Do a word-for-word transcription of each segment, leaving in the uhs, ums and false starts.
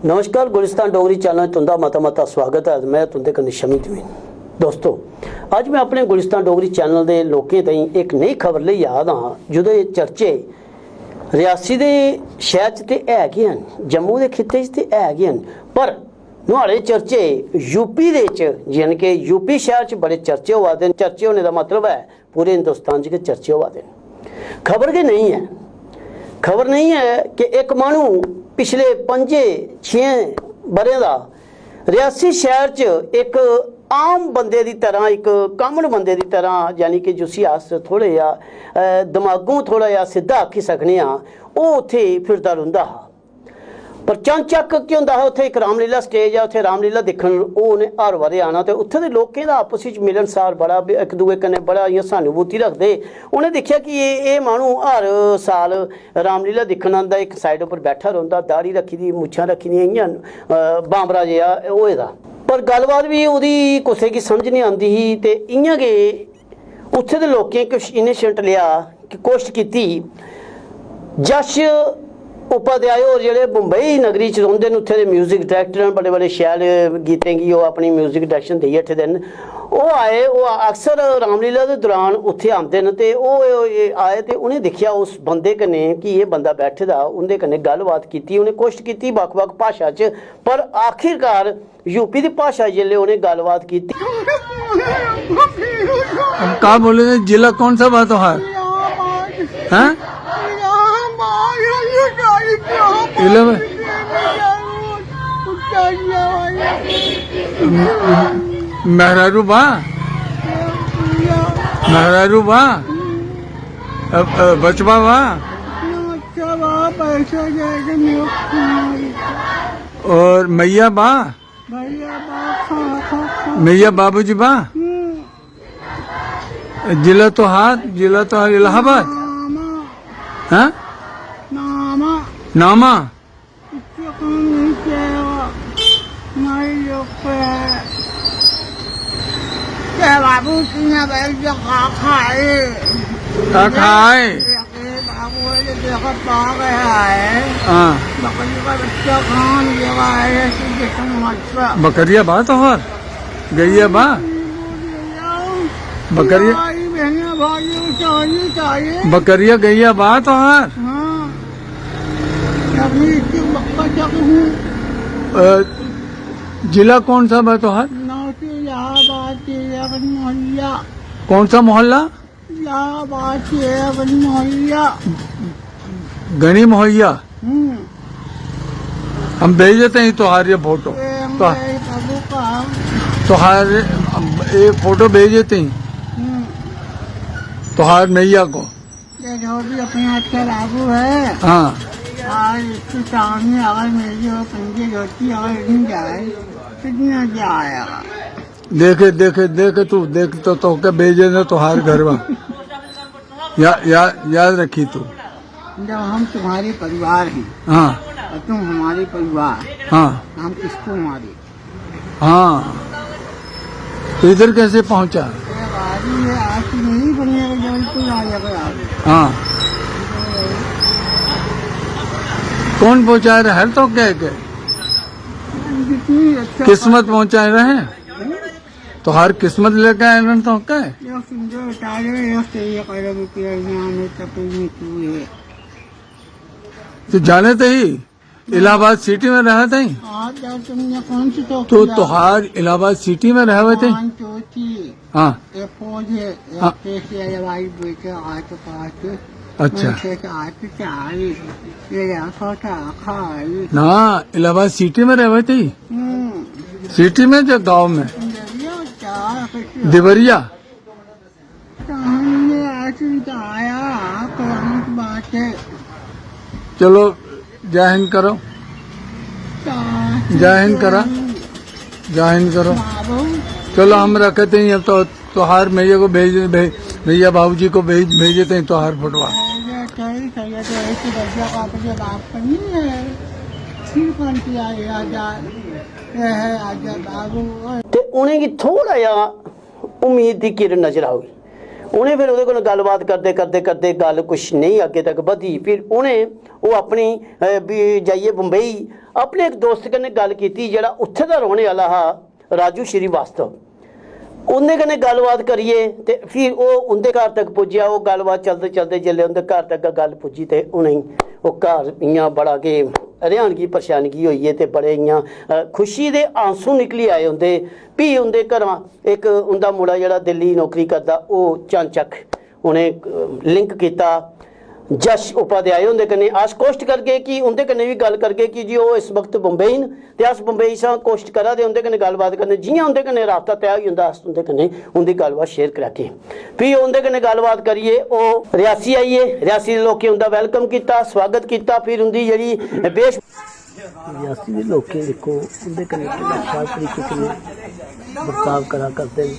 नमस्कार, गुलिस्तान डोगरी चैनल च तुं'दा मता मता स्वागत ऐ। में तुं'दे कन्नै शमी द्वीन। दोस्तो, अज्ज में अपने गुलिस्तान डोगरी चैनल दे लोकें ताईं इक नेही खबर लेई आ दा आं, जेह्दे चर्चे रियासी दे शैह्र च ते है गै न, जम्मू दे खित्ते च ते है गै न, पर नुहाड़े चर्चे यूपी दे च, यानी कि यूपी शैह्र च बड़े चर्चे होआ दे न। चर्चे होने दा मतलब ऐ पूरे हिंदुस्तान च गै चर्चे होआ दे न। खबर गै नेईं ऐ, खबर नेईं ऐ कि इक माह्नू पिछले पंजें छें ब'रें दा रियासी शैह्र च इक आम बंदे दी तरह, इक कामन बंदे दी तरह, यानी कि जिसी अस थोह्ड़े जेहा, अ, दमागों थोह्ड़ा जेहा सिद्धा आक्खी सकने आं, ओह् उत्थै फिरदा रौंह्दा हा। पर चानचक्क केह् होंदा हा, उत्थै इक रामलीला स्टेज ऐ, उत्थै रामलीला दिक्खन ओह् उ'नें हर बारी आना ते उत्थै दे लोकें दा आपस च मिलनसार बड़ा, इक दूए कन्नै बड़ा इ'यां सहानुभूति रखदे। उ'नें दिक्खेआ कि एह्, एह् माह्नू हर साल रामलीला दिक्खन आंदा, इक साइड उप्पर बैठा रौंह्दा, दाढ़ी रक्खी दी, मुच्छां रक्खी दियां, इ'यां, अ, बांबरा जेहा होए दा। पर गल्लबात बी ओह्दी कुसै गी समझ निं आंदी ही ते इ'यां गै उत्थै दे लोकें किश इनिशिएटिव लेआ कि कोशट कीती। यश उपाध्याय होर जेह्ड़े मुंबई नगरी च रौंह्दे न, उत्थै दे म्यूजिक डायरेक्टर न, बड़े-बड़े शैल गीतें गी ओह् अपनी म्यूजिक डायरेक्शन देइयै उट्ठे दे न। ओह् आए, ओह् अक्सर रामलीला दे दौरान उत्थै आंदे न ते ओह् आए ते उ'नें दिक्खेआ उस बंदे कन्नै कि एह् बंदा बैठे दा, उं'दे कन्नै गल्लबात कीती, उ'नें कोशट कीती बक्ख-बक्ख भाशा च, पर आखिरकार यूपी दी भाशा जिसलै उ'नें गल्लबात कीती। हम कहाँ बोले थे? जिला कौन सा बात है? हैं? इलेवन। मेहरारू बा। मेहरारू बा। अ, अ, बचवा बा। और मैया बा। मैया बाबूजी बा। जिला तोहार, जिला तोहार इलाहाबाद। हाँ? नामा। नामा। बाबू खाए। का खाए? बाबू है जो देखो पा गया है। हाँ। बकरी का बच्चा कहाँ गया है? बकरिया बा तोहर? गैया बा? बकरिया। बकरिया गैया बा तोहर? हाँ। अ, जिला कौन सा बा तोहर? कौन सा मोहल्ला? गणी मोहैया। हम्म। हम भेज देते हैं तोहार ये फोटो। तो, तोहार ये फोटो भेज देते हैं। हम्म। तोहार मैया को। ये जो भी अपने हाथ का लागू है। हाँ। और इसकी सामने अगर मेरी और पंजे धोती अगर नहीं जाए, कितना जाएगा? देखे देखे देखे तू देख तो तो के भेजे ने तोहार घर में। या, या, याद रखी तू। जब हम तुम्हारे परिवार हैं। हाँ। और तुम हमारे परिवार। हाँ। हम किसको मारे? हाँ। तो इधर कैसे पहुंचा? आज नहीं बनेगा, जबलपुर आ जाएगा। हाँ। कौन पहुंचा रहा है तो क्या के? किस्मत पहुंचा रहे। तोहार किस्मत लेके आए ना तो का? तू जाने थे ही इलाहाबाद सिटी में रहा थे। तो तोहार इलाहाबाद सिटी में रहा थे। हाँ। अच्छा। ना, इलाहाबाद सिटी में रहे थे। हम्म। सिटी में जो गांव में? देवरिया। चलो, जय हिंद करो। जय हिंद करा। जय हिंद करो। चलो, हम रखते हैं, तो तोहार मैया को भेज, भेज, भैया बाबूजी को भेज, भेजे थे तोहार फोटवा। ते उ'नेंगी थोह्ड़ा जेहा उम्मीद दी किरण नजर आई। उ'नें फिर ओह्दे कन्नै गल्लबात करदे करदे करदे गल्ल कुछ नेईं अग्गें तक बधी। फिर उ'नें ओह् अपनी अ, बी जाइयै बम्बई अपने इक दोस्त कन्नै गल्ल कीती, जेह्ड़ा उत्थै दा रौह्ने आह्ला हा, राजू श्रीवास्तव। उं'दे कन्नै गल्लबात करियै ते फ्ही ओह् उं'दे घर तक पुज्जेआ। ओह् गल्लबात चलदे चलदे जेल्लै उं'दे घर तक गल्ल पुज्जी ते उ'नेंगी ओह् घर इ'यां बड़ा गै हैरानगी परेशानगी होई ऐ ते बड़े इ'यां अ, खुशी दे आंसू निकली आए उं'दे। फ्ही उं'दे घरा इक उं'दा मुड़ा जेह्ड़ा दिल्ली नौकरी करदा, ओह् चानचक्क उ'नें लिंक कीता यश उपाध्याय हुंदे कन्नै। अस कोशट करगे कि उं'दे कन्नै बी गल्ल करगे कि जी ओह् इस वक्त बम्बई न ते अस बम्बई चा कोशट करा दे उं'दे कन्नै गल्लबात करने। जि'यां उं'दे कन्नै राबता तय होई जंदा, अस उं'दे कन्नै उं'दी गल्लबात शेयर करागे। फ्ही उं'दे कन्नै गल्लबात करियै ओह् रियासी आई गे। रियासी दे लोकें उं'दा वैलकम कीता, स्वागत कीता। फिर उं'दी जेह्ड़ी पेश रियासी दे लोकें दिक्खो, उं'दे कन्नै किन्ना शैल तरीके कन्नै बर्ताव करा करदे न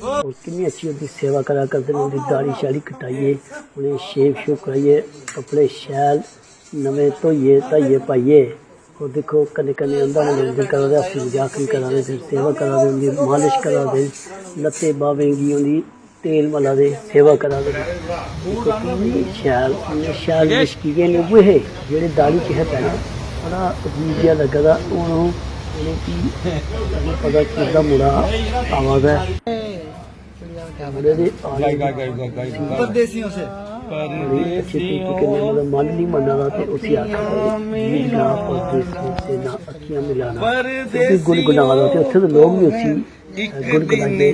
और किन्नी अच्छी उं'दी सेवा करा करदे न। उं'दी दाढ़ी शाढ़ी कटाइयै, उ'नें शेव शेव कराइयै, कपड़े शैल नमें धोइयै धाइयै पाइयै, और दिक्खो, कन्नै कन्नै उं'दा मनोरंजन करा दे, हस्सी मजाक बी करा दे, फिर सेवा करा दे, उं'दी मालिश करा दे, लत्तें बाह्में गी उं'दी तेल मला दे, सेवा करा दे। दिक्खो, किन्नी शैल, इन्ने शैल रिश्तेदार न, उ'ऐ हे जेह्ड़े दाढ़ी च हे पैह्लें। बड़ा अजीब जेहा लग्गा दा। हून ओह्, उ'नेंगी पता कि उं'दा मुड़ा आवा दा ऐ। मुड़े दे आने दी परदेसियों से। बड़ी अच्छे तरीके कन्नै उं'दा मन निं मन्ना दा ते उसी आखा दा, "गीत गा परदेसियों से ना अक्खियां मिलाना।" ते ओह् बी गुनगुना दा ते उत्थै दे लोक बी उसी गुनगुनाइयै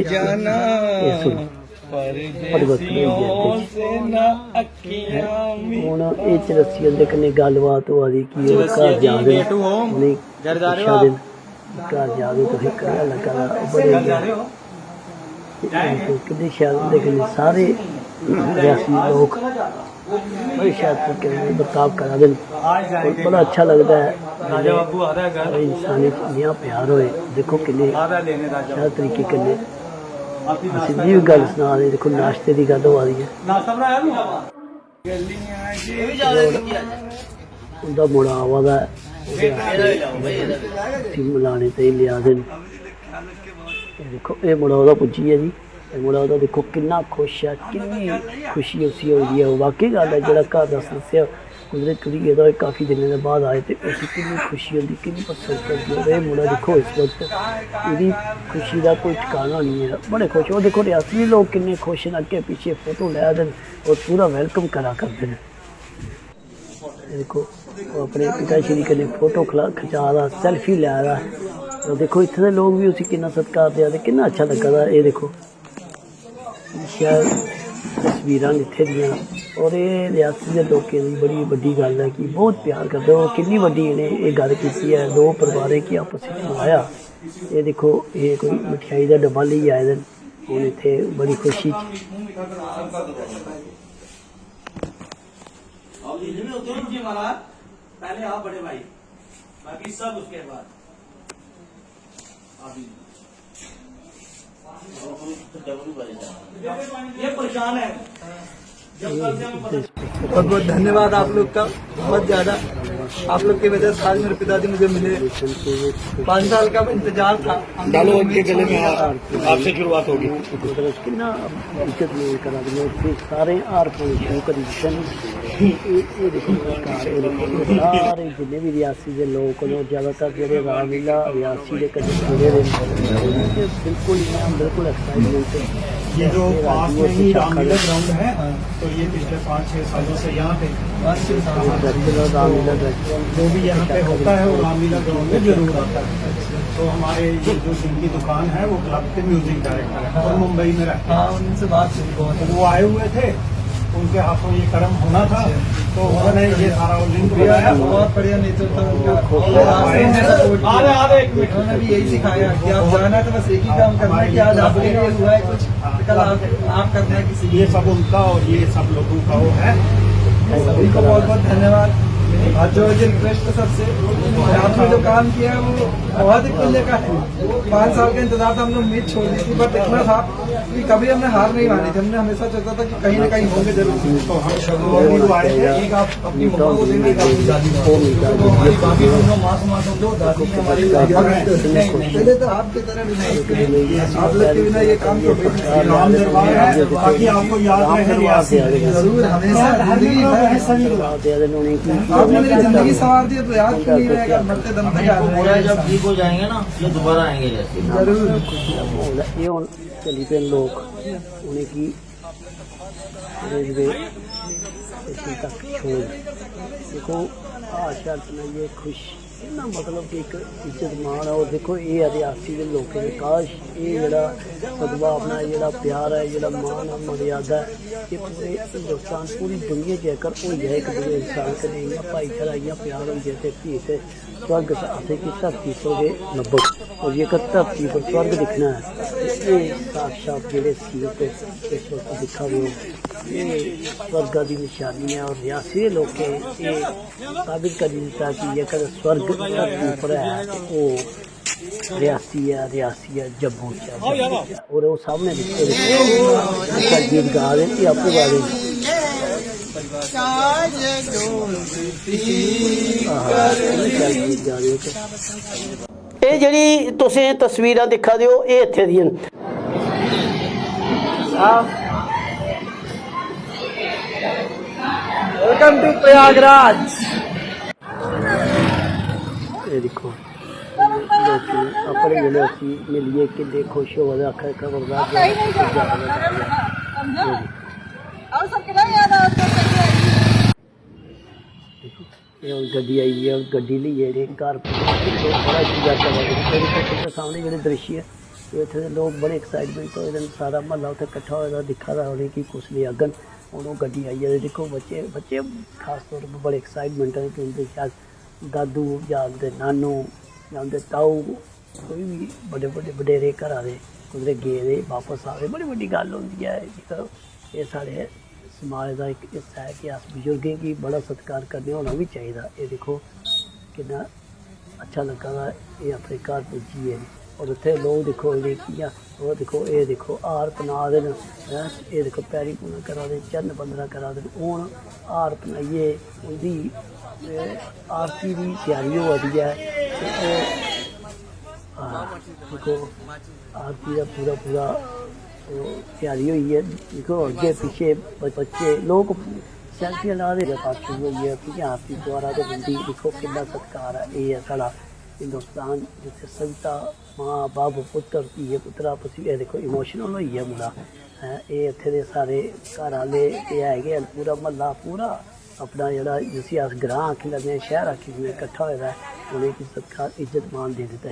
एह् सुनो। परिवर्तन होई गेआ इं'दे च। हैं? हून एह् चरस्सी उं'दे कन्नै गल्लबात होआ दी कि ओह् घर जा दे न, उ'नेंगी पुच्छा दे न, घर जा दे, तुसें कनेहा लग्गा दा? ओह् बड़े इ'यां, ते एह् दिक्खो, किन्ने शैल उं'दे कन्नै सारे रियासी लोक बड़े शैल तरीके कन्नै बर्ताव करा दे न। और बड़ा अच्छा लगदा ऐ जेल्लै सारे इंसानें च नेहा प्यार होए। दिक्खो, किन्ने शैल तरीके कन्नै अस इं'दी बी गल्ल सना दे। दिक्खो, नाश्ते दी गल्ल होआ दी ऐ। उं'दा मुड़ा आवा दा ऐ, ओह्दे आस्तै उसी मलाने ताईं लेआ दे न। एह् दिक्खो, एह् मुड़ा ओह्दा पुज्जी गेआ जी। एह् मुड़ा ओह्दा दिक्खो, किन्ना खुश ऐ, किन्नी खुशी उसी होई दी ऐ। वाकई गल्ल ऐ, जेह्ड़ा घर दा सदस्य कुदरत टुरी गेदा होए, काफी दिनें दे बाद आए ते उसी किन्नी खुशी होंदी, किन्नी प्रसन्नता होंदी। और एह् मुड़ा दिक्खो, इस वक्त एह्दी खुशी दा कोई ठकाना निं ऐ, बड़े खुश। और दिक्खो, रियासी दे लोक किन्ने खुश न, अग्गें पिच्छें फोटो लै दे न और पूरा welcome करा करदे न। एह् दिक्खो, ओह् अपने पिता श्री कन्नै फोटो खला-, खचा दा, सेल्फी लै दा। और दिक्खो, इत्थें दे लोक बी उसी किन्ना सत्कार देआ दे, किन्ना अच्छा लग्गा दा। एह् दिक्खो, शैल तस्वीरां न इत्थें दियां। और एह् रियासी दे लोकें दी बड़ी बड्डी गल्ल ऐ कि बहुत प्यार करदे। और किन्नी बड्डी इ'नें एह् गल्ल कीती ऐ, दो परिवारें गी आपस च मलाया। एह् दिक्खो, एह् कोई मठेआई दा डब्बा लेइयै आए दे न, हून इत्थें बड़ी खुशी च। अब हिंदी में होते हैं जी महाराज, पहले आप बड़े भाई, बाकी सब उसके बाद। आप हिंदी। ये परेशान है। जब कल से हमें पता बहुत बहुत धन्यवाद आप लोग का, बहुत ज्यादा। आप लोग की वजह से आज मेरे पिताजी मुझे मिले। पाँच साल का इंतजार था। डालो उनके गले में हार, आपसे शुरुआत होगी। कुदरत किन्ना इज्जत मान करा दी ऐ, उत्थै सारे हार पाने शुरू करी दित्ते न। एह्, एह् दिक्खो, नमस्कार, एह् दिक्खो, सारे जिन्ने बी रियासी दे लोक न, ओह् ज्यादातर जेह्ड़े रामलीला रियासी दे कन्नै जुड़े दे न, ते बिल्कुल इ'यां, बिल्कुल एक्साइटमेंट। ये जो पास में ही रामलीला ग्राउंड है, तो ये पिछले पाँच छह सालों से यहाँ पे रामलीला, जो भी यहाँ पे होता है, वो रामलीला ग्राउंड में जरूर आता है। तो हमारे ये जो जिनकी दुकान है, वो क्लब के म्यूजिक डायरेक्टर है और मुंबई में रहते हैं। हाँ, उनसे बात हुई बहुत। वो आए हुए थे, उनके हाथों ये कर्म होना था, तो उन्होंने ये सारा लिंक बनाया। बहुत बढ़िया नेतृत्व उनका। और रास्ते में सपोर्ट किया। आ रहे, आ रहे, एक मिनट। उन्होंने भी यही सिखाया कि आप जाना है तो बस एक ही काम करना है कि आज आपके लिए हुआ है कुछ, तो कल आप, आप करना है किसी के लिए। ये सब उनका और ये सब लोगों का वो है। सभी को बहुत बहुत धन्यवाद। हाथ जोड़ के रिक्वेस्ट है सबसे, आप जो काम किया है वो बहुत ही पुण्य का है। पाँच साल का इंतजार था, हमने उम्मीद छोड़ दी थी, बट इतना था कि कभी हमने हार नहीं मानी थी। हमने हमेशा सोचा था कि कहीं ना कहीं होंगे जरूर। तो हम शब्दों में आए थे, एक आप अपनी मम्मा को देना, एक आपकी दादी माँ को। तो हमारी बाकी दोनों माँ को, माँ समझो, दादी हमारी दादी माँ है। नहीं, नहीं। पहले तो आपकी तरह भी नहीं, आप लोग के बिना ये काम तो बिल्कुल राम दरबार है, बाकी आपको याद रहे रियासी। जरूर, हमेशा जिंदगी भर। आपने मेरी जिंदगी संवार दी, तो याद क्यों नहीं रहेगा? मरते दम तक याद रहेगा। जब ठीक हो जाएंगे ना, ये दोबारा आएंगे जैसे। जरूर। ये उन चली पे लोग, उन्हें की रेलवे स्टेशन तक छोड़। देखो, आशा बनाइए खुश, इन्ना मतलब कि एक इज्जत मान ऐ। और देखो, ये रियासी दे लोकें दे, काश, ये जेह्ड़ा सदभावना, जेह्ड़ा प्यार ऐ, जेह्ड़ा मान ऐ, मर्यादा ऐ, ये पूरे हिंदुस्तान, पूरी दुनिया च अगर होई जाए इक दूए इंसान कन्नै, इ'यां भाईचारा, इ'यां प्यार होई जाए, ते फ्ही ते स्वर्ग असेंगी धरती पर गै लब्भग। और जेकर धरती पर स्वर्ग दिक्खना ऐ, ते एह् साक्षात जेह्ड़े सीन ते इस वक्त दिक्खा दे ओ, एह् स्वर्गा दी निशानी ऐ। और रियासी दे लोकें एह् साबित करी दित्ता कि जेकर स्वर्ग धरती पर ऐ, ते ओह् रियासी ऐ, रियासी ऐ, जम्मू च ऐ, जम्मू च ऐ। और ओह् सामने दिक्खो, दिक्खो, अच्छा गीत गा दे, एह् आपूं गा दे। आहा, एह् शैल गीत गा दे। एह् जेह्ड़ी तुसें तस्वीरां दिक्खा दे ओ, एह् इत्थै दियां न। Welcome to Prayagraj. एह् दिक्खो, लोकें अपने जेह्ड़े उसी मिलियै किन्ने खुश होआ दे, आखा दे, "खबरदार, जाओ, जाओ, जाओ।" एह् दिक्खो। एह् हून गड्डी आई गेई ऐ, हून गड्डी लेइयै इ'नें घर पुज्जना। बड़ा इंतजार करा दे। मेरे घर दे सामने जेह्ड़े दृश्य ऐ, ते इत्थै दे लोक बड़े एक्साइटमेंट होए दे न। सारा म्हल्ला उत्थै किट्ठा होए दा, दिक्खा दा उ'नेंगी कुसलै आङन। हून ओह् गड्डी आई ऐ ते दिक्खो, बच्चे, बच्चे खास तौर पर बड़े एक्साइटमेंट न कि उं'दे शा दादू जां उं'दे नानू जां उं'दे ताऊ, कोई बी बड्डे बड्डे वडेरे घरा दे कुतरे गेदे, बापस आ दे, बड़ी बड्डी गल्ल होंदी ऐ। एह् साढ़े समाज दा इक हिस्सा ऐ कि अस बजुर्गें गी बड़ा सत्कार करने होना बी चाहिदा। एह् दिक्खो किन्ना अच्छा लग्गा दा एह् अपने घर पुज्जियै। और उत्थै लोक दिक्खो इ'नें कि'यां, ओह् दिक्खो, एह् दिक्खो हार पना दे न, हैं? एह् दिक्खो पैरी पूना करा दे, चरण बंदना करा दे न। हून हार पनाइयै उं'दी, एह्, आरती दी त्यारी होआ दी ऐ। ते ओह्, हां, दिक्खो आरती दा पूरा पूरा ओह् त्यारी होई ऐ। दिक्खो, अग्गें पिच्छें ब-, बच्चे, लोक सैल्फियां ला दे, पास शुरू होई ऐ, कि'यां आरती दोआरा ते बंदी, दिक्खो, किन्ना सत्कार ऐ। एह् ऐ साढ़ा हिंदुस्तान, जित्थै सविता, मां, बब्ब, पुत्तर, धिये, पुत्तर आपस च, एह् दिक्खो, इमोशनल होई गेआ मुड़ा। हैं, एह् इत्थै दे सारे घर आह्ले ते है गै, पूरा म्हल्ला, पूरा अपना जेह्ड़ा, जिसी अस ग्रांऽ आक्खी लैन्ने आं, शैह्र आक्खी लैन्ने आं, किट्ठा होए दा ऐ, उ'नेंगी सत्कार, इज्जत, मान देई दित्ता।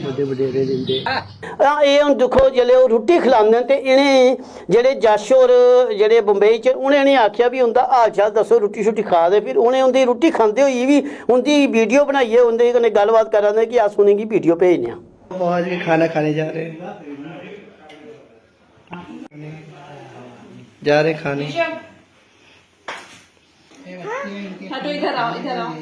बड्डे वडेरे दिंदे। हां, एह् हून दिक्खो, जिसलै ओह् रुट्टी खलांदे न ते इ'नें जेह्ड़े जश होर जेह्ड़े बम्बई च, उ'नें इ'नें आखेआ, "भी उं'दा हाल चाल दस्सो, रुट्टी शुट्टी खा दे?" फिर उ'नें उं'दी रुट्टी खंदे होई बी उं'दी वीडियो बनाइयै उं'दे कन्नै गल्लबात करा दे कि अस उ'नेंगी वीडियो भेजने आं। आवाज में खाना खाने जा रहे हैं। जा रहे खाने। हाँ, तो इधर आओ, इधर आओ।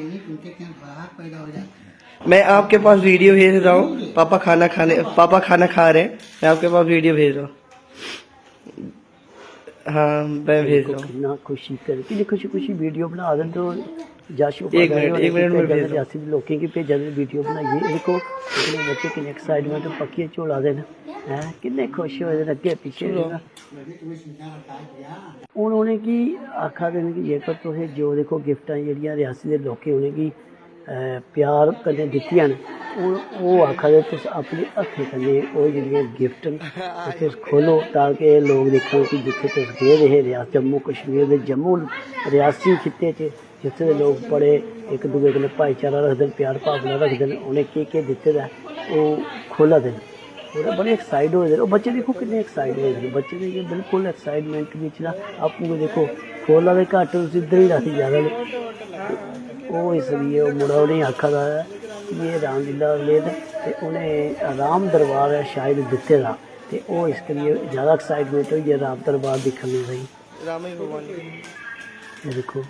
मैं आपके पास वीडियो भेज रहा हूँ, पापा खाना खाने, पापा खाना खा रहे हैं, मैं आपके पास वीडियो भेज रहा हूँ। हाँ, मैं भेज रहा हूँ। कितना खुशी कर, कितनी खुशी खुशी वीडियो बना रहे हैं, तो जश एक मिनट, एक मिनट, मैं भेज रहा हूँ। रियासी दे लोकें गी भेजा दे वीडियो बनाइए। दिक्खो, कितने बच्चे कितने एक्साइटमेंट पक्कियां झोला दे न, हैं, कितने खुश होए दे न अग्गें पिच्छे। हून उ'नेंगी आखा दे न कि जेकर तुसें जो दिक्खो गिफ्टां जेह्ड़ियां रियासी दे लोकें उ'नेंगी, अ, प्यार कन्नै दित्तियां न, हून ओह् आखा दे तुस अपने हत्थें कन्नै ओह् जेह्ड़ियां गिफ्ट न, ओह् तुस खोलो तां कि एह् लोक दिक्खन कि जित्थै तुस गेदे हे रियास-, जम्मू कश्मीर दे जम्मू रियासी खित्ते च जित्थै दे लोक बड़े इक दूए कन्नै भाईचारा रखदे न, प्यार भावना रखदे न, उ'नें केह् केह् दित्ते दा ऐ, ओह् खोह्ल्ला दे न। और बड़े एक्साइट होए दे न। ओह् बच्चे दिक्खो किन्ने एक्साइट होए दे न। बच्चे ते इ'यां बिल्कुल एक्साइटमेंट बिच ना आपूं गै दिक्खो, खोह्ल्ला दे घट्ट, उसी इद्धर ही रक्ख ज्यादा न। ओह् इसलिए ओह् मुड़ा उ'नेंगी आखा दा ऐ कि एह् रामलीला रिलेट ते उ'नें राम दरबार ऐ शायद दित्ते दा, ते ओह् इस करियै ज्यादा एक्साइटमेंट होई गेआ राम दरबार दिक्खने दी। राम ही भगवान जी। ये दिक्खो,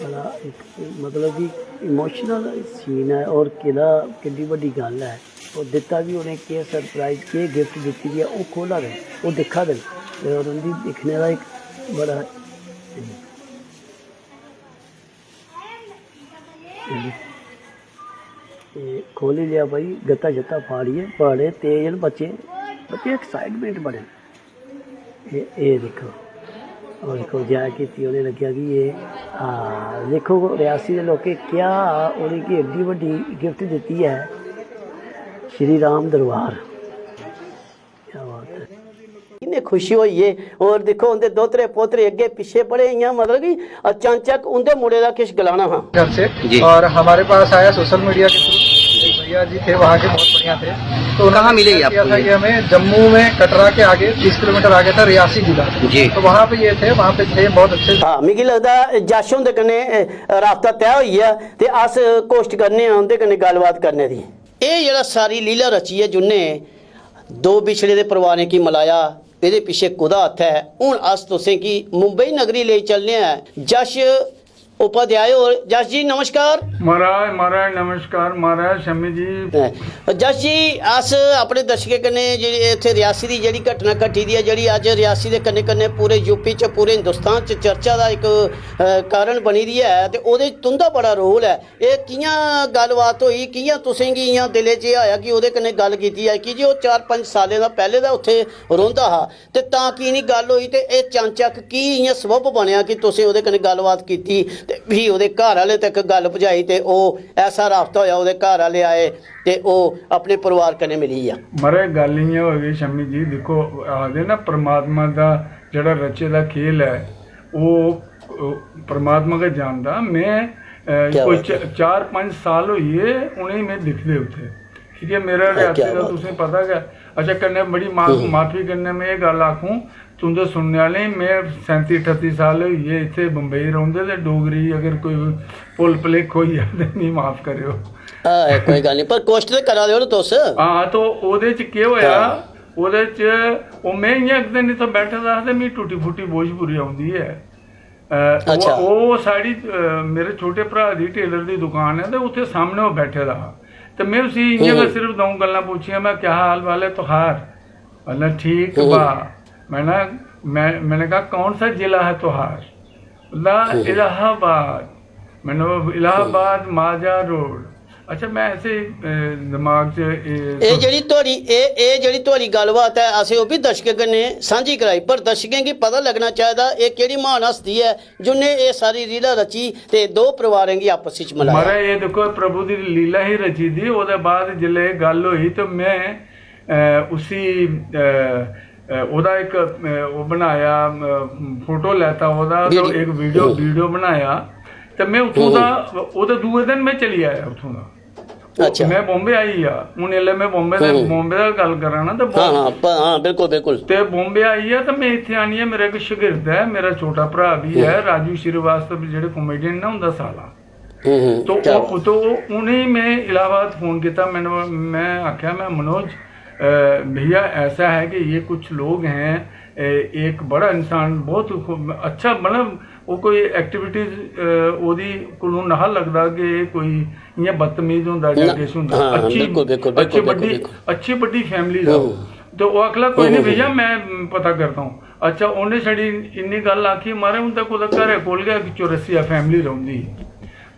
बड़ा इक, मतलब कि इमोशनल सीन ऐ। और केह्ड़ा, केड्डी बड्डी गल्ल ऐ। और दित्ता बी उ'नें केह् सरप्राइज, केह् गिफ्ट दित्ती दी ऐ, ओह् खोह्ल्ला दे न, ओह् दिक्खा दे न। ते और उं'दी दिक्खने दा इक बड़ा ते खोह्ल्ली लेआ भाई, गत्ता शत्ता फाड़ियै, बड़े तेज न बच्चे, बच्चे एक्साइटमेंट बड़े न। एह्, एह् दिक्खो, ओह् दिक्खो, जै कीती, उ'नें लग्गेआ कि एह्, हां, दिक्खो, रियासी दे लोकें क्या उ'नेंगी एड्डी बड्डी गिफ्ट दित्ती ऐ, श्री राम दरबार। क्या बात है। किन्ने खुशी होई गे। और दिक्खो, उं'दे दोतरे पोतरे अग्गे पिच्छे बड़े इ'यां, मतलब कि अचानचक उं'दे मुड़े दा किश गलाना हा। घर से। जी। और हमारे पास आया सोशल मीडिया के थ्रू, एक भैया जी थे वहाँ के, बहुत बढ़िया थे। तो उन्होंने कहाँ मिले ये किया आपको था ये? कि हमें जम्मू में कटरा के आगे तीस किलोमीटर आगे था रियासी जिला। जी। तो वहाँ पे ये थे, वहाँ पे थे, बहुत अच्छे। हाँ, मिगी लगदा जश हुंदे कन्नै, अ, राबता तय होई गेआ ते अस कोशट करने आं उं'दे कन्नै गल्लबात करने दी। एह् जेह्ड़ा सारी लीला रची ऐ, जिन्ने दो बिछड़े दे परिवारें गी मलाया, एह्दे पिच्छे कोह्दा हत्थ ऐ? हून अस तुसें गी मुंबई नगरी लेई चलने आं। जश उपाध्याय होर, जश जी, नमस्कार। महाराज, महाराज, नमस्कार, महाराज, शमी जी। हैं, जश जी, अस अपने दर्शकें कन्नै जेह्ड़ी इत्थै रियासी दी जेह्ड़ी घटना घटी दी ऐ, जेह्ड़ी अज्ज रियासी दे कन्नै कन्नै पूरे यूपी च, पूरे हिंदुस्तान च चर्चा दा इक, अ, कारण बनी दी ऐ, ते ओह्दे च तुं'दा बड़ा रोल ऐ। एह् कि'यां गल्लबात होई, कि'यां तुसें गी इ'यां दिलै च एह् आया कि ओह्दे कन्नै गल्ल कीती जाए? की जे ओह् चार पंज सालें दा पैह्लें दा उत्थै रौंह्दा हा, ते तां की निं गल्ल होई, ते एह् चानचक्क की इ'यां सबब बनेआ कि तुसें ओह्दे कन्नै गल्लबात कीती ते फ्ही ओह्दे घर आह्ले तक गल्ल पजाई ते ओह् ऐसा राबता होएआ, ओह्दे घर आह्ले आए ते ओह् अपने परोआर कन्नै मिली गेआ? महाराज, गल्ल इ'यां होई गेई शम्मी जी, दिक्खो, आखदे ना, परमात्मा दा जेह्ड़ा रचे दा खेल ऐ, ओह्, ओह् परमात्मा गै जानदा। में, अ, क्या कोई बात च-, है। चार पंज साल होई गे उ'नेंगी में दिखदे उत्थै, ठीक ऐ? मेरा अ, रियासी क्या दा बात तुसें है। पता गै। अच्छा, कन्नै बड़ी मा-, हम्म। माफी कन्नै में एह् गल्ल आखूं, तुं'दे सुनने आह्लें गी, में सैंती अठत्ती साल होई गे इत्थै बम्बई रौंह्दे, ते डोगरी अगर कोई भुल भलेख होई जा ते मिगी माफ करेओ। हां, कोई गल्ल निं, पर कोशट ते करा दे ओ ना तुस। हां, तो ओह्दे च केह् होएआ? हां। ओह्दे च ओह्, में इ'यां इक दिन इत्थै बैठे दा हा ते मिगी टुट्टी फुट्टी भोजपुरी औंदी ऐ। अ, ओह्, अच्छा। ओह् साढ़ी, अ, मेरे छोटे भ्राऽ दी टेलर दी दुकान ऐ ते उत्थै सामनै ओह् बैठे दा हा। ते में उसी इ'यां गै हम्म। सिर्फ द'ऊं गल्लां पुच्छियां, में, "क्या हाल वाल है तुहार?" मतलब, "ठीक हम्म। बा।" मैंने, मैं, मैंने कहा, "कौन सा जिला है तुहार?" बोला, हम्म। "इलाहाबाद।" मैंने, "इलाहाबाद, माजा रोड।" अच्छा, मैं ऐसे, अ, दिमाग च, ए, एह् जेह्ड़ी थुआढ़ी, एह्, एह् जेह्ड़ी थुआढ़ी गल्लबात ऐ, असें ओह् बी दर्शकें कन्नै सांझी कराई, पर दर्शकें गी पता लग्गना चाहिदा, एह् केह्ड़ी म्हान हस्ती ऐ जिन्ने एह् सारी लीला रची ते दो परिवारें गी आपस च मलाया। महाराज, एह् दिक्खो, प्रभु दी लीला ही रची दी। ओह्दे बाद जिसलै एह् गल्ल होई ते में, अ, उसी, अ, अ, ओह्दा इक, अ, ओह् बनाया, अ, फोटो लैता ओह्दा, ते video। इक video, हम्म। Video बनाया, ते में उत्थूं हम्म। दा, ओह्दे दूए दिन में चली आया उत्थूं दा। अच्छा। में बॉम्बे आई गेआ। हून एल्लै में बॉम्बे दा, हम्म। बॉम्बे दा गल्ल करा ना, ते हां, बॉम्बे हां, प-, हां, बिल्कुल, बिल्कुल। ते बॉम्बे आइयै ते में इत्थै आनियै, मेरा इक शागिर्द ऐ, मेरा छोटा भ्राऽ बी ऐ, हम्म। राजू श्रीवास्तव, जेह्ड़े comedian न, उं'दा साला। हम्म, हम्म, तो क्या ओह्, बात। तो ओह्, उ'नेंगी में इलाहाबाद फोन कीता, मैंने, में आखेआ, में, "मनोज, अ, भैया, ऐसा है कि ये कुछ लोग हैं, ए, एक बड़ा इंसान, बहुत खू-, अच्छा, मतलब, ओह् कोई एक्टिविटीज, अ, ओह्दी कोलू नहा लगदा कि एह् कोई इ'यां बदतमीज होंदा जां ना, किश होंदा।" हां, अच्छी, बिल्कुल, बिल्कुल, अच्छी बिल्कुल, बड्डी, बिल्कुल। अच्छी बड्डी फैमिली दा। हम्म। ते ओह् आखला, "कोई निं हम्म, भैया, हम्म। में पता करता हूं।" अच्छा, उ'नें छड़ी इन्नी गल्ल आखी, महाराज, उं'दे कोल घरै कोल गै इक चौरसिया फैमिली रौंह्दी ही।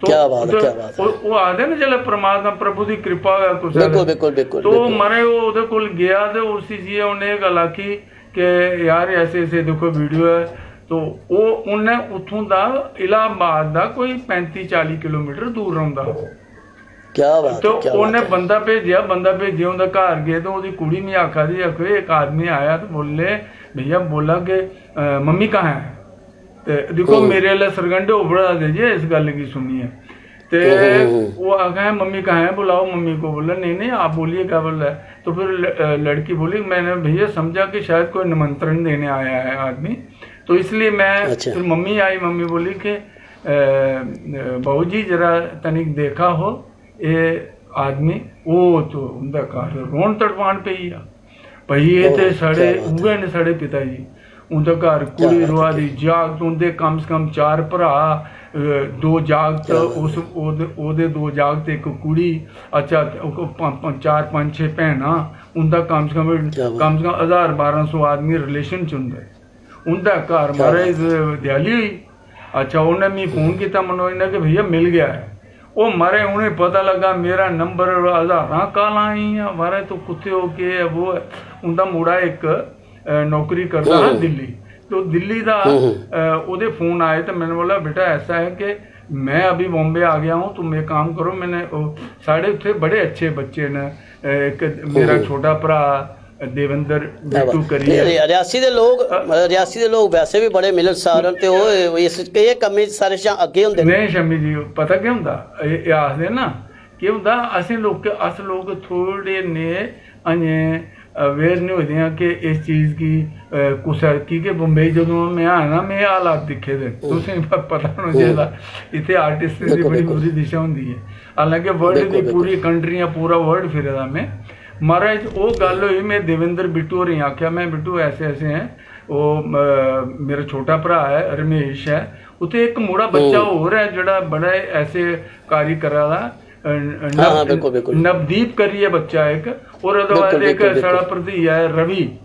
तो क्या बात है, उद्धर क्या बात है। ओह्, ओह् आखदे न, जेल्लै परमात्मा प्रभु दी किरपा होऐ कुसै बिल्कुल, दे, बिल्कुल, बिल्कुल, तो बिल्कुल। महाराज, ओह् ओह्दे कोल गेआ ते उसी जाइयै उ'नें एह् गल्ल आखी कि, "यार, ऐसे, ऐसे दिक्खो, video ऐ।" तो ओह्, उ'न्नै उत्थूं दा, इलाहाबाद दा कोई पैंती चाली किलोमीटर दूर रौंह्दा। क्या बात तो है, क्या उ'न्नै बात है। बंदा भेजेआ, बंदा भेजेआ, उं'दे घर गे, ते ओह्दी कुड़ी मिगी आखा दी, आखो, "एक आदमी आया तो बोले, भैया बोला कि, अ, मम्मी कहाँ है?" ते दिक्खो, मेरे आह्ले सरगंडे उब्भरा दे जे इस गल्ल गी सुनियै। ते ओह् आखै, "मम्मी कहाँ है, बुलाओ मम्मी को।" बोला, "नहीं, नहीं, आप बोलिए, क्या बोल रहा है?" तो फिर ल-, अ, लड़की बोली, "मैंने, भैया, समझा कि शायद कोई निमंत्रण देने आया है आदमी, तो इसलिए मैं।" अच्छा। फिर मम्मी आई, मम्मी बोली कि, "अ, अ, बहू जी, जरा तनिक देखा हो, ये आदमी।" ओह् तो उं'दा घर रोन तड़पान पेई गेआ। भाई, एह् ते ओह्, साढ़े क्या बात उ'ऐ न, साढ़े पिता जी। उं'दे घर कुड़ी रोआ दी, जागत उं'दे कम से कम चार भ्राऽ, अ, दो जागत, उस, ओह्दे, ओह्दे दो जागत, इक कुड़ी, अच्छा, ओह् प-, प-, चार, पंज, छे भैनां, उं'दा कम से कम, कम से कम हजार बारां सौ आदमी relation च उं'दे। उं'दे घर, महाराज, देआली होई। अच्छा, उ'नें मी फोन कीता मनोज ने कि भैया मिल गया है। ओह्, महाराज, उ'नें पता लग्गा, मेरा नंबर, हजारां कालां आइयां, "महाराज, तू कुत्थे हो, केह् है, वो है।" उं'दा मुड़ा इक, अ, नौकरी करदा हा दिल्ली। तो दिल्ली दा, अ, ओह्दे फोन आए ते मैंने बोला, "बेटा, ऐसा है कि मैं अभी बॉम्बे आ गया हूँ, तुम एक काम करो।" मैंने, ओह्, साढ़े उत्थे बड़े अच्छे बच्चे न, अ, इक मेरा छोटा भ्राऽ देवेंद्र बिट्टू करियै। रियासी दे लोक, रियासी दे लोक वैसे बी बड़े मिलनसार न ते ओह् इस, एह् कम्में च सारे शा अग्गें होंदे न। नेईं शम्मी जी, पता केह् होंदा, एह्, एह् आखदे ना, केह् होंदा, असें लोक, अस लोक थोह्ड़े नेह् अजें aware निं होए दे आं कि इस चीज गी, अ, कुसै, की के बम्बई जदूं में आया ना, में एह् हालात दिक्खे दे न। तुसें गी प-, पता होना चाहिदा, इत्थै artist दी बड़ी बुरी दिशा होंदी ऐ। हालांकि world दी पूरी कंट्रियां, पूरा world फिरे दा में। महाराज, ओह् गल्ल होई, में देवेंद्र बिट्टू होरें गी आखेआ, में, "बिट्टू, ऐसे ऐसे हैं, ओह्, अ, मेरा छोटा भ्राऽ ऐ, रमेश ऐ, उत्थै इक मुड़ा बच्चा होर ऐ जेह्ड़ा बड़ा ऐसे कार्य करा दा, अ, नव-, नवदीप करियै बच्चा इक, और ओह्दे बाद इक साढ़ा भरतीजा ऐ रवि।"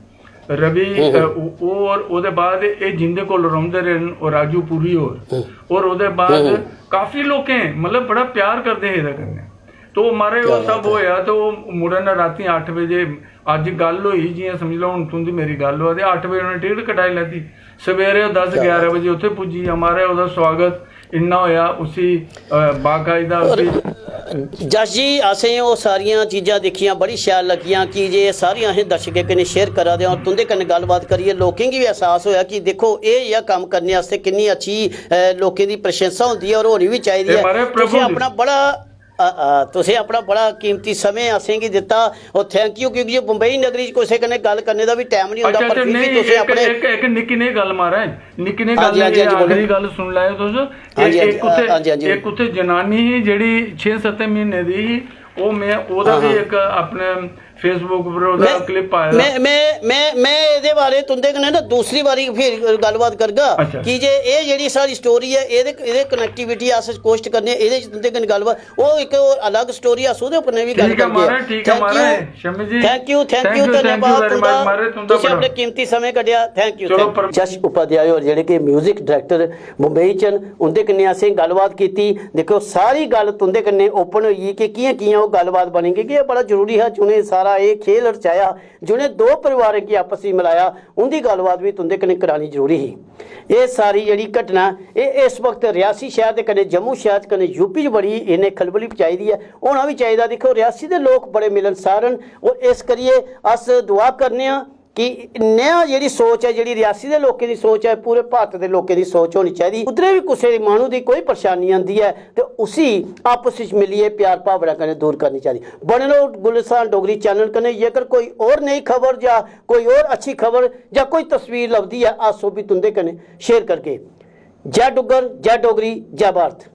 रवि, अ, ओ-, और ओह्दे बाद एह् जिंदे कोल रौंह्दे रेह् न, ओह् राजू पुरी होर, और ओह्दे बाद काफी लोकें, मतलब, बड़ा प्यार करदे हे एह्दे कन्नै। तो महाराज, ओह् सब होआ ते ओह् मुड़े ने रातीं अट्ठ बजे, अज्ज गल्ल होई, जि'यां समझी लैओ, हून तुं'दी मेरी गल्ल होआ ते अट्ठ बजे उ'नें टिकट कटाई लैती। सवेरे ओह् दस ग्यारह बजे उत्थै पुज्जी गेआ। महाराज, ओह्दा स्वागत इन्ना होआ, उसी, अ, बाकायदा उसी। जश जी, असें ओह् सारियां चीजां दिक्खियां, बड़ी शैल लग्गियां, की जे एह् सारियां असें दर्शकें कन्नै share करा दे आं और तुं'दे कन्नै गल्लबात करियै लोकें गी बी एहसास होआ कि दिक्खो, एह् जेहा कम्म करने आस्तै किन्नी अच्छी, अ, लोकें दी प्रशंसा होंदी ऐ और होनी बी चाहिदी ऐ। महाराज, प्रभु तुसें अपना बड़ा, अ, अ, तुसें अपना बड़ा कीमती समें असेंगी दित्ता और thank you, क्योंकि जे बम्बई नगरी च कुसै कन्नै गल्ल करने दा बी time निं होंदा, अच्छा, पर अच्छा, फिर बी नेईं, तुसें इक, अपने इक, इक निक्की नेही गल्ल महाराज, निक्की नेही गल्ल, हां जी, हां जी, बोलो। आखरी गल्ल सुन लैओ तुस। हां जी, हां जी, इक उत्थै, हां जी, हां जी। इक उत्थै जनानी ही जेह्ड़ी छे सत्तें म्हीने दी ही, ओह् में ओह्दा बी इक अपने Facebook पर ओह्दा clip पाए दा। मैं, मैं, मैं, मैं एह्दे बारे तुं'दे कन्नै ना दूसरी बारी फिर गल्लबात करगा, अच्छा। की जे एह् जेह्ड़ी साढ़ी story ऐ, एह्दे, एह्दे connectivity अस कोशट करने आं, एह्दे च तुं'दे कन्नै गल्लबात, ओह् इक होर अलग story, अस ओह्दे उप्पर बी गल्ल करगे। ठीक ऐ महाराज, ठीक ऐ महाराज, शमी जी। Thank you, thank you, धन्यवाद तुं'दा, तुसें अपने कीमती समें कड्ढेआ। Thank you, thank you। जश उपाध्याय होर जेह्ड़े कि music director मुंबई च न, उं'दे कन्नै असें गल्लबात कीती। दिक्खो, सारी गल्ल तुं'दे कन्नै open होई गेई कि कि'यां कि'यां ओह् गल्लबात बनी, क्योंकि एह् बड़ा जरूरी हा, जि'नें सारा एह् खेल रचाया, जि'नें दो परिवारें गी आपस च मलाया, उं'दी गल्लबात बी तुं'दे कन्नै करानी जरूरी ही। एह् सारी जेह्ड़ी घटना, एह् इस वक्त रियासी शैह्र दे कन्नै जम्मू शैह्र कन्नै यूपी च बड़ी इ'नें खलबली मचाई दी ऐ, होना बी चाहिदा। दिक्खो, रियासी दे लोक बड़े मिलनसार न, और इस करियै अस दुआ करने आं कि नेहा जेह्ड़ी सोच ऐ, जेह्ड़ी रियासी दे लोकें दी सोच ऐ, पूरे भारत दे लोकें दी सोच होनी चाहिदी। कुतरे बी कुसै दी माह्नू दी कोई परेशानी आंदी ऐ ते उसी आपस च मिलियै प्यार भावना कन्नै दूर करनी चाहिदी। बने रहो गुलिस्तान डोगरी channel कन्नै। जेकर कोई होर नई खबर जां कोई होर अच्छी खबर जां कोई तस्वीर लभदी ऐ, अस ओह् बी तुं'दे कन्नै share करगे। जय डुग्गर, जय डोगरी, जय भारत।